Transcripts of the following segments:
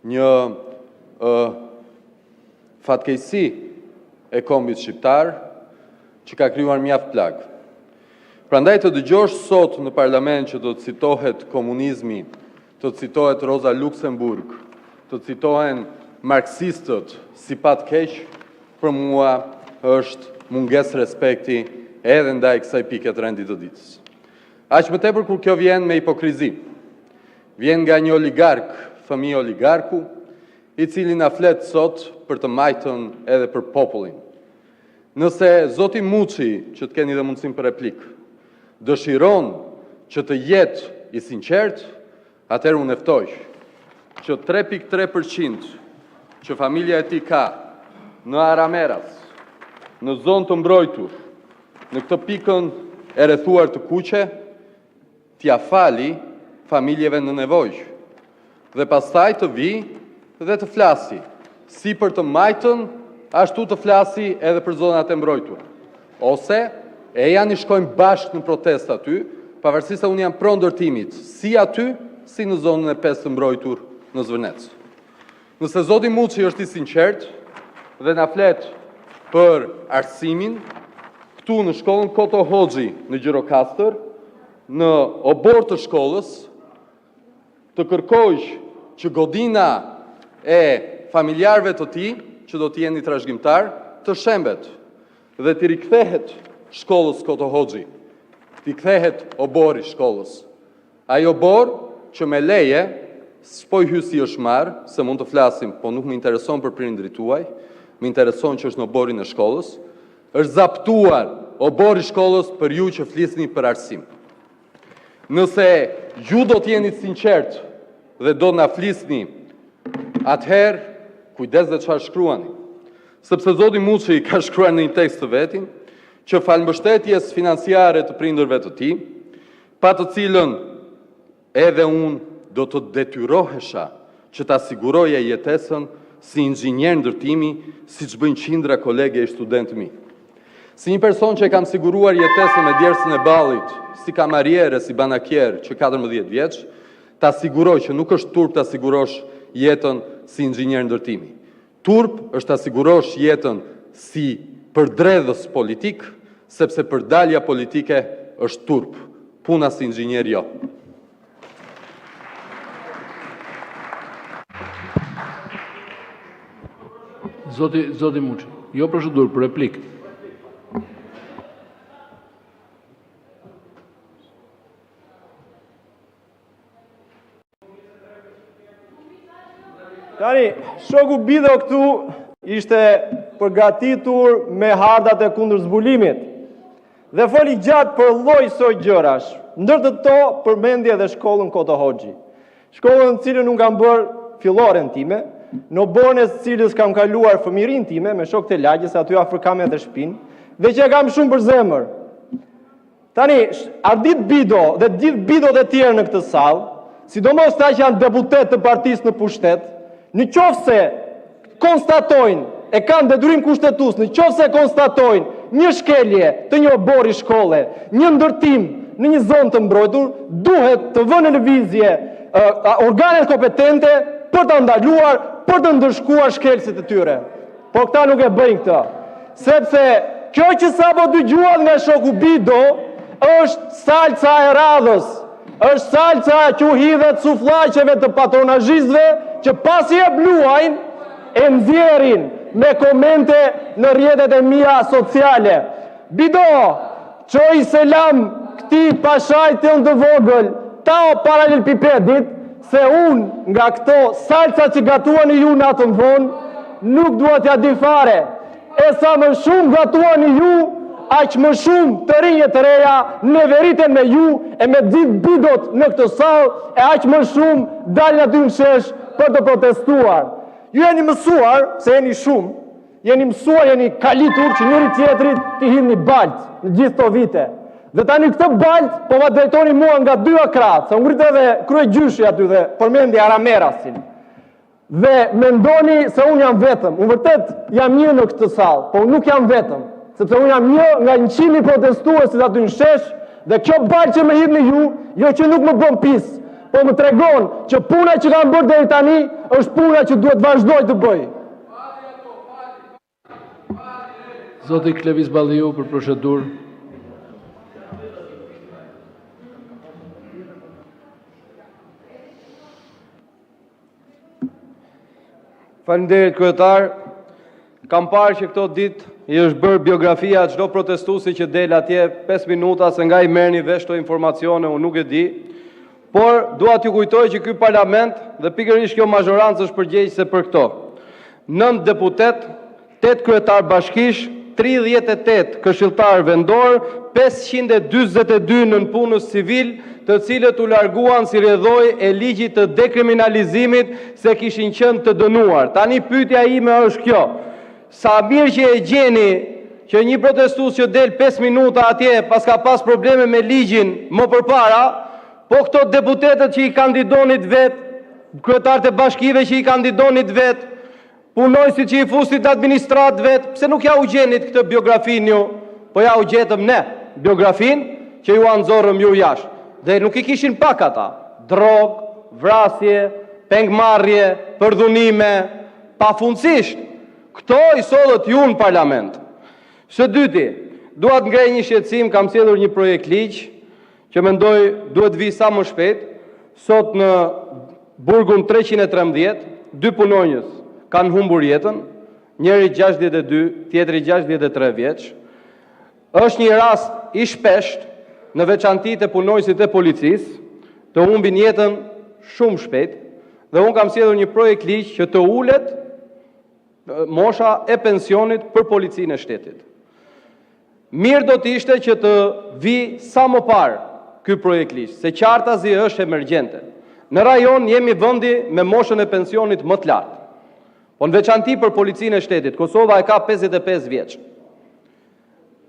një fatkeqësi e kombit shqiptar, që ka krijuar mjaft plagë. Prandaj të dëgjosh sot në Parlament që të citohet komunizmi, të citohet Roza Luksemburg, të citohen marksistët si pa të keq, për mua është mungesë respekti edhe ndaj kësaj pike të rendit të ditës. Aq më tepër kur kjo vjen me hipokrizi, vjen nga një oligark, fëmijë oligarku, i cili na flet sot për të majtën edhe për popullin. Nëse zoti Muçi, që të keni edhe mundësinë për replikë, dëshiron që të jetë i sinqertë, atëherë unë e ftoj që 3.3% që familja e tij ka në Arameras, në zonë të mbrojtur, në këtë pikën e rrethuar të kuqe, t'ia falë familjeve në nevojë dhe pastaj të vijë dhe të flasë si për të majtën, ashtu të flasë edhe për zonat e mbrojtura. Ose ejani shkojmë bashkë në protestë aty, pavarësisht se unë jam pro ndërtimit, si aty, si në zonën e pestë të mbrojtur në Zvërnec. Nëse zoti Muçi është i sinqertë dhe na flet për arsimin, këtu në shkollën Koto Hoxhi në Gjirokastër, në oborr të shkollës, të kërkojë që godina e familjarëve të tij, që do të jenë trashëgimtarë, të shembet dhe t'i rikthehet shkollës Koto Hoxhi, t'i kthehet oborri shkollës. Ai oborr që me leje, s'po i hyj si është marrë, se mund të flasim, po nuk më intereson për prindërit tuaj, më intereson që është në oborrin e shkollës, është zaptuar oborri i shkollës për ju që flisni për arsim. Nëse ju do të jeni të sinqertë dhe do na flisni, atëherë kujdes dhe çfarë shkruani, sepse zoti Muçi ka shkruar në një tekst të vetin që falë mbështetjes financiare të prindërve të tij, pa të cilën edhe unë do të detyrohesha që ta siguroja jetesën si inxhinier ndërtimi, siç bëjnë qindra kolegë e studentë të mi. Si një person që e kam siguruar jetesën me djersën e ballit, si kamarier e si banakier që 14 vjeç, ta siguroj që nuk është turp ta sigurosh jetën si inxhinier ndërtimi. Turp është ta sigurosh jetën si përdredhës politik, sepse përdalja politike është turp, puna si inxhinier jo. Zoti, zoti Muçi, jo procedurë, për replikë. Tani, shoku Bido këtu ishte përgatitur me hartat e kundërzbulimit dhe foli gjatë për lloj-soj gjërash. Ndër të to, përmendi edhe shkollën Koto Hoxhi. Shkollën në të cilën unë kam bërë filloren time, në oborrin e së cilës kam kaluar fëmijërinë time me shokët e lagjes, aty afër kam edhe shtëpinë, dhe që e kam shumë për zemër. Tani, Ardit Bido dhe të gjithë Bidot e tjerë në këtë sallë, sidomos këta që janë deputetë të partisë në pushtet, në qoftë se konstatojnë, e kanë detyrim kushtetues, në qoftë se konstatojnë një shkelje të një oborri shkolle, një ndërtim në një zonë të mbrojtur, duhet të vënë në lëvizje organet kompetente për ta ndaluar, për të ndëshkuar shkelësit e tyre. Por këta nuk e bëjnë këtë, sepse kjo që sapo dëgjuat nga shoku Bido është salca e radhës, është salca që u hidhet sufllaqeve të patronazhistëve që pasi e bluajnë, e nxjerrin me komente në rrjetet e mia sociale. Bido, çoji selam këtij pashait tënd të vogël, Tao paralelipipedit, se unë nga këto salca që gatuani ju natën vonë, nuk dua t'ia di fare. E sa më shumë gatuani ju, aq më shumë të rinj e të reja neveriten me ju e me gjithë bidot në këtë sallë, e aq më shumë dalin aty në shesh për të protestuar. Ju jeni mësuar, se jeni shumë, jeni mësuar, jeni kalitur që njëri tjetrit t'i hidhni baltë në gjithë këto vite. Dhe tani këtë baltë po ma drejtoni mua nga dyja krahët, se u ngrit edhe kryegjyshi aty dhe përmendi Aramerasin. Dhe mendoni se unë jam vetëm. Unë vërtet jam një në këtë sallë, po unë nuk jam vetëm, sepse unë jam një nga 100.000 protestuesit aty në shesh dhe kjo baltë që më hidhni ju, jo që nuk më bën pis. po më tregon që puna që kam bërë deri tani është puna që duhet të vazhdoj të bëj. Zoti Klevis Balliu për procedurë. Faleminderit kryetar. Kam parë që këto ditë i është bërë biografia çdo protestuesi që del atje 5 minuta se nga i merrni vesh këto informacione, unë nuk e di. Por dua t'ju kujtoj që ky parlament dhe pikërisht kjo mazhorancë është përgjegjëse për këto. 9 deputetë, 8 kryetarë bashkish, 38 këshilltarë vendorë, 542 nëpunës civilë, të cilët u larguan si rrjedhojë e ligjit të dekriminalizimit se kishin qenë të dënuar. Tani pyetja ime është kjo: sa mirë që e gjeni që një protestues që del 5 minuta atje paska pas probleme me ligjin më përpara, po këto deputetët që i kandidonit vetë, kryetarët e bashkive që i kandidonit vetë, punonjësit që i fusnit në administratë vetë, pse nuk ua gjenit këtë biografinë ju, po jua gjetëm ne biografinë që jua nxorëm ju jashtë. Dhe nuk i kishin pak ata: drogë, vrasje, pengmarrje, përdhunime, pafundësisht. Këto i sollët ju në Parlament. Së dyti, dua të ngre një shqetësim, kam sjellë një projektligj që mendoj se duhet të vijë sa më shpejt. Sot në burgun 313, dy punonjës kanë humbur jetën, njëri 62, tjetri 63 vjeç. Është një rast i shpeshtë, në veçanti te punonjësit e policisë, të humbin jetën shumë shpejt dhe unë kam sjellë një projektligj që të ulet mosha e pensionit për Policinë e Shtetit. Mirë do të ishte që të vijë sa më parë ky projektligj, se qartazi është emergjente. Në rajon jemi vendi me moshën e pensionit më të lartë, po në veçanti për Policinë e Shtetit, Kosova e ka 55 vjeç.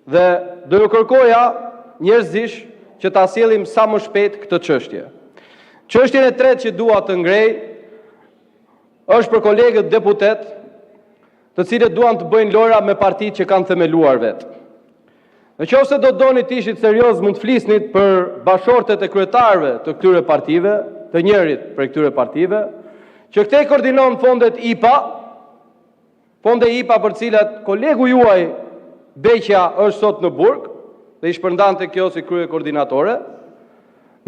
Dhe do ju kërkoja njerëzisht që ta sjellim sa më shpejt këtë çështje. Çështjen e tretë që dua të ngre është për kolegët deputetë, të cilët duan të bëjnë lojëra me partitë që kanë themeluar vetë. Në qoftë se do të donit të ishit seriozë, mund të flisnit për bashkëshortet e kryetarëve të këtyre partive, të njërit prej këtyre partive, që këtej koordinon fondet IPA, fonde IPA për të cilat kolegu juaj Beqja është sot në burg dhe i shpërndante kjo si kryekoordinatore,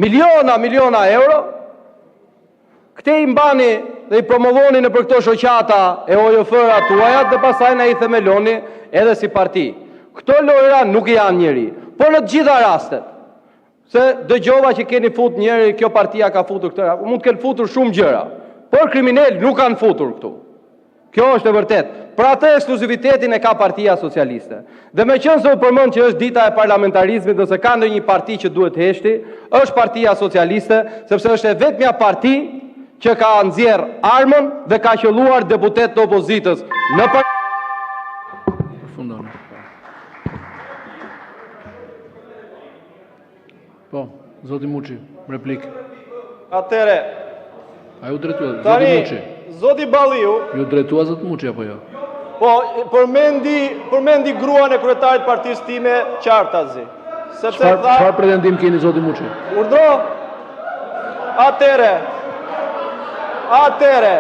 miliona, miliona euro, këtej i mbani dhe i promovoni nëpër këto shoqata e OJF-ra tuaja dhe pastaj na i themeloni edhe si parti. Këto lojëra nuk i hanë njeri, por në të gjitha rastet, se dëgjova që keni futur njëri, kjo partia ka futur këtë, mund të kenë futur shumë gjëra, por kriminelë nuk kanë futur këtu. Kjo është e vërtetë. Për atë ekskluzivitetin e ka Partia Socialiste. Dhe meqenëse u përmend që është dita e parlamentarizmit, nëse ka ndonjë parti që duhet të heshtë, është Partia Socialiste, sepse është e vetmja parti që ka nxjerrë armën dhe ka qëlluar deputetë të opozitës në Përfundoni. Po, zoti Muçi, replikë. Atëre, A ju drejtua, zoti tani, Muçi? zoti Balliu, Ju drejtua zoti Muçi apo jo? po përmendi përmendi gruan e kryetarit të partisë time qartazi. Sepse Çfarë tha, çfarë pretendim keni zoti Muçi? urdhro. Atëre. Atëre.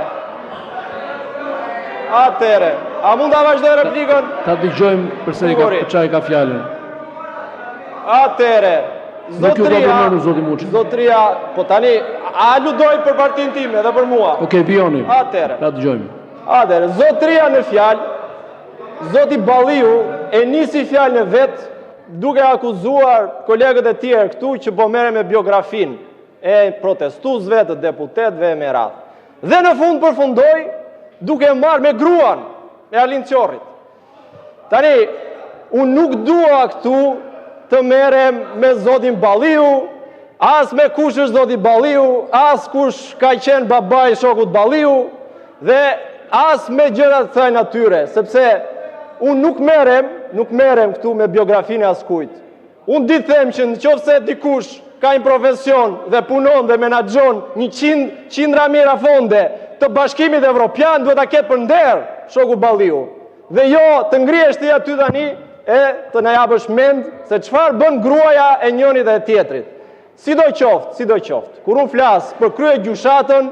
Atëre. A mund ta vazhdoj replikën? Ta dëgjojmë përse i ka Uri. për çfarë i ka fjalën. Atëre. Nuk ju ka Zotria, përmendur zoti Muçi. zotria, po tani a aludoj për partinë time dhe për mua. Okej, vijoni. Atëre. Ta dëgjojmë. Atëre, zotria në fjalë, zoti Balliu e nisi fjalën e vet duke akuzuar kolegët e tjerë këtu që po merren me biografinë e protestuesve, të deputetëve e me radhë. Dhe në fund përfundoi duke marrë me gruan e Arlind Qorrit. Tani, unë nuk dua këtu të merrem me zotin Balliu, as me kush është zoti Balliu, as kush ka qenë babai i shokut Balliu dhe as me gjëra të kësaj natyre, sepse unë nuk merrem, nuk merrem këtu me biografinë e askujt. Unë di të them që në qoftë se dikush ka një profesion dhe punon dhe menaxhon një qind, qindra mijëra fonde të Bashkimit Evropian, duhet ta ketë për nder shoku Balliu. Dhe jo të ngrihesh ti aty tani e të na japësh mend se çfarë bën gruaja e njërit dhe e tjetrit. Sidoqoftë, sidoqoftë, kur unë flas për kryegjyshatën,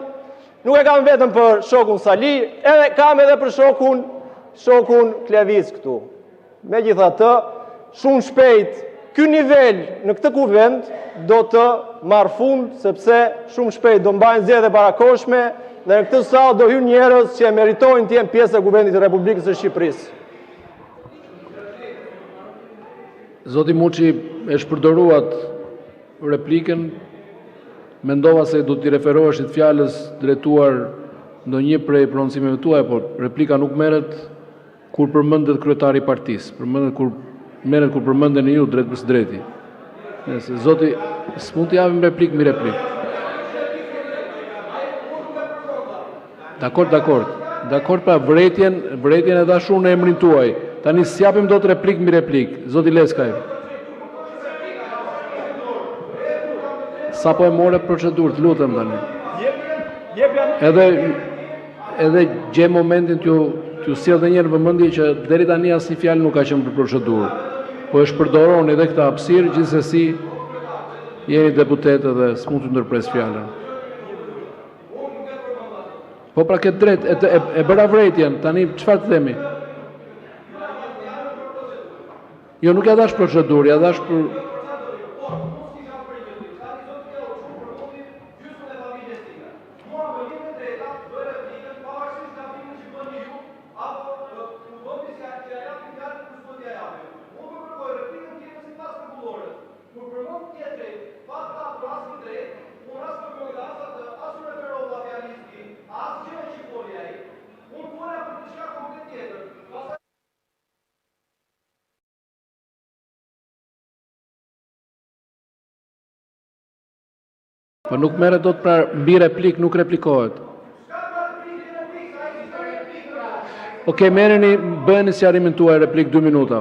nuk e kam vetëm për shokun Sali, e kam edhe për shokun, shokun Klevis këtu. Megjithatë, shumë shpejt, ky nivel në këtë kuvend do të marrë fund, sepse shumë shpejt do mbahen zgjedhjet e parakohshme dhe në këtë sallë do hyjnë njerëz që e meritojnë të jenë pjesë e Kuvendit të Republikës së Shqipërisë. Zoti Muçi, e shpërdoruat replikën. Mendova se do t'i referoheshit fjalës drejtuar ndonjë prej prononcimeve tuaja, por replika nuk merret kur përmendet kryetari i partisë, përmendet kur merret kur përmendeni ju drejtpërsëdrejti. Nëse zoti, s'mund të japim replikë mbi replikë. Dakord, dakord. Dakord, pra vërejtjen, vërejtjen e dhashë unë në emrin tuaj. Tani s'japim dot replikë mbi replikë. Zoti Leskaj. Sapo e more procedurë, të lutem tani. Edhe edhe gjej momentin t'ju t'ju sjell edhe një herë në vëmendje që deri tani asnjë fjalë nuk ka qenë për procedurë. Po e shpërdoroni edhe këtë hapësirë, gjithsesi jeni deputetë dhe s'mund t'ju ndërpres fjalën. Po pra ke të drejtë, e, e, e bëra vërejtjen, tani çfarë të themi? Jo, nuk ia dhashë procedurë, ia dhashë për Po nuk merret dot pra mbi replikë nuk replikohet. Ok, merreni, bëjeni sqarimin tuaj replikë 2 minuta.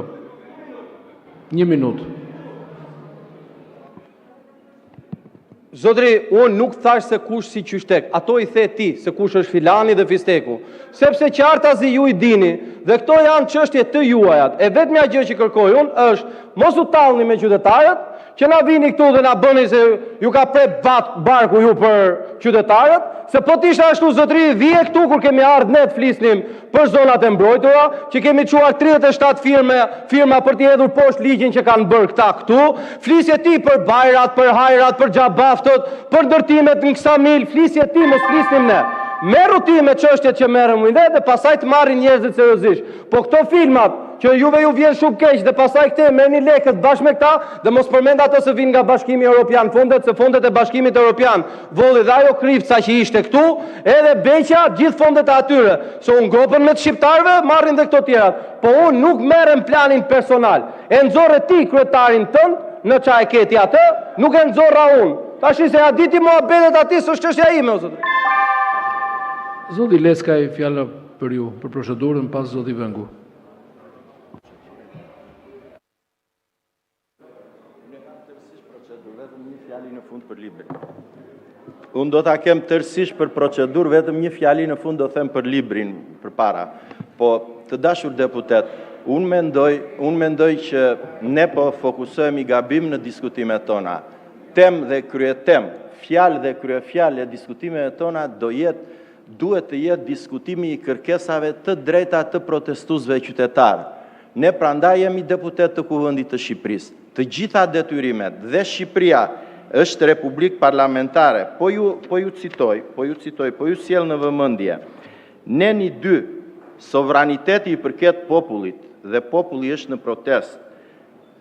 1 minutë. Zotri, unë nuk thashë se kush si qysh tek, ato i the ti, se kush është filani dhe fisteku. Sepse qartazi ju i dini, dhe këto janë çështje të juajat. E vetmja gjë që kërkoj unë është mos u tallni me qytetarët, që na vini këtu dhe na bëni se ju ka pre bat, barku ju për qytetarët, se po të ishte ashtu zotri, vije këtu kur kemi ardhur ne të flisnim për zonat e mbrojtura, që kemi çuar 37 firme, firma për t'i hedhur poshtë ligjin që kanë bërë këta këtu, flisje ti për bajrat, për hajrat, për xhabaftët, për ndërtimet në Ksamil, flisje ti, mos flisnim ne. Merru ti me çështjet që merremi ne dhe pastaj të marrin njerëzit seriozisht. Po këto filmat që juve ju vjen shumë keq dhe pastaj këte merrni lekët bashkë me këta dhe mos përmend ato se vinë nga Bashkimi Evropian fondet, se fondet e Bashkimit Evropian volli dhe ajo krifca që ishte këtu, edhe Beqa, gjithë fondet e atyre, se u ngopën me të shqiptarëve, marrin dhe këto tjerat. Po unë nuk merrem planin personal. E nxorre ti kryetarin tënd, në ça e ke ti atë, nuk e nxorra unë. Tash se ja di ti muhabetet aty, s'është çështja ime, o zotri. Zoti Leskaj, fjala për ju, për procedurën, pas zoti Vengu. Unë do ta kem tërësisht për procedurë, vetëm një fjali në fund do them për librin përpara. Po, të dashur deputet, unë mendoj, unë mendoj që ne po fokusohemi gabim në diskutimet tona. Temë dhe kryetemë, fjalë dhe kryefjalë e diskutimeve tona do jetë duhet të jetë diskutimi i kërkesave të drejta të protestuesve qytetarë. Ne prandaj jemi deputet të Kuvendit të Shqipërisë. Të gjitha detyrimet dhe Shqipëria është republikë parlamentare. Po ju po ju citoj, po ju citoj, po ju sjell në vëmendje. Neni 2, sovraniteti i përket popullit dhe populli është në protestë.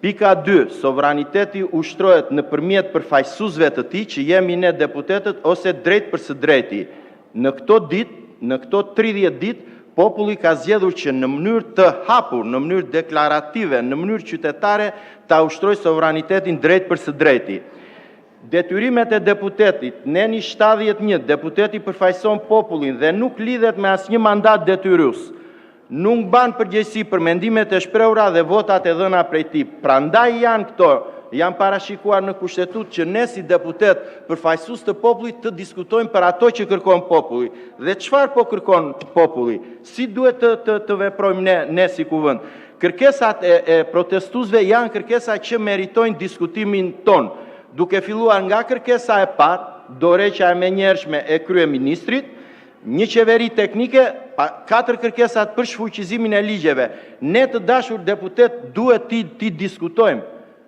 Pika 2, sovraniteti ushtrohet nëpërmjet përfaqësuesve të tij, që jemi ne deputetët ose drejt për së drejti. Në këto ditë, në këto 30 ditë, populli ka zgjedhur që në mënyrë të hapur, në mënyrë deklarative, në mënyrë qytetare ta ushtrojë sovranitetin drejt për së drejti. Detyrimet e deputetit, neni 71, deputeti përfaqëson popullin dhe nuk lidhet me asnjë mandat detyrues. Nuk mban përgjegjësi për mendimet e shprehura dhe votat e dhëna prej tij. Prandaj janë këto, janë parashikuar në Kushtetutë që ne si deputet përfaqësues të popullit të diskutojmë për ato që kërkon populli. Dhe çfarë po kërkon populli? Si duhet të të, të veprojmë ne ne si kuvend? Kërkesat e, e protestuesve janë kërkesa që meritojnë diskutimin tonë. duke filluar nga kërkesa e parë, dorëheqja e menjëhershme e Kryeministrit, një qeveri teknike, katër kërkesat për shfuqizimin e ligjeve. Ne, të dashur deputetë, duhet t'i diskutojmë.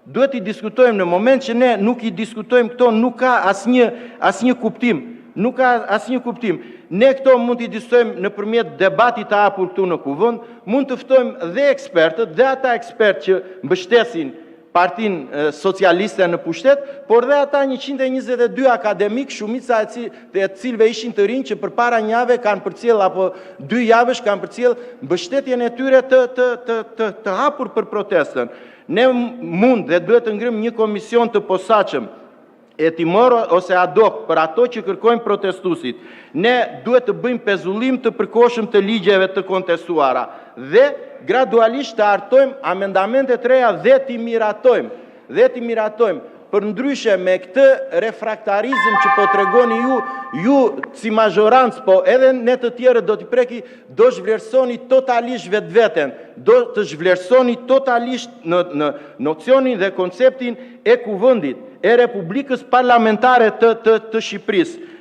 Duhet t'i diskutojmë. Në momentin që ne nuk i diskutojmë këto, nuk ka asnjë kuptim. Nuk ka asnjë kuptim. Ne këto mund t'i diskutojmë nëpërmjet debatit të hapur këtu në Kuvend, mund të ftojmë edhe ekspertët, edhe ata ekspertë që mbështesin Partinë Socialiste në pushtet, por edhe ata 122 akademikë, shumica e të cilëve ishin të rinj, që përpara një jave apo dy javësh kanë përcjellë mbështetjen e tyre të hapur për protestën. Ne mund dhe duhet të ngremë një komision të posaçëm hetimor ose ad hoc për ato që kërkojnë protestuesit. Ne duhet të bëjmë pezullim të përkohshëm të ligjeve të kontestuara dhe gradualisht të hartojmë amendamente të reja dhe t'i miratojmë. Përndryshe, me këtë refraktarizëm që po tregoni ju, ju si mazhorancë, por edhe ne të tjerët do t'i prekë, do të zhvlerësoni totalisht vetveten, do të zhvlerësoni totalisht nocionin dhe konceptin e Kuvendit, e Republikës Parlamentare të Shqipërisë.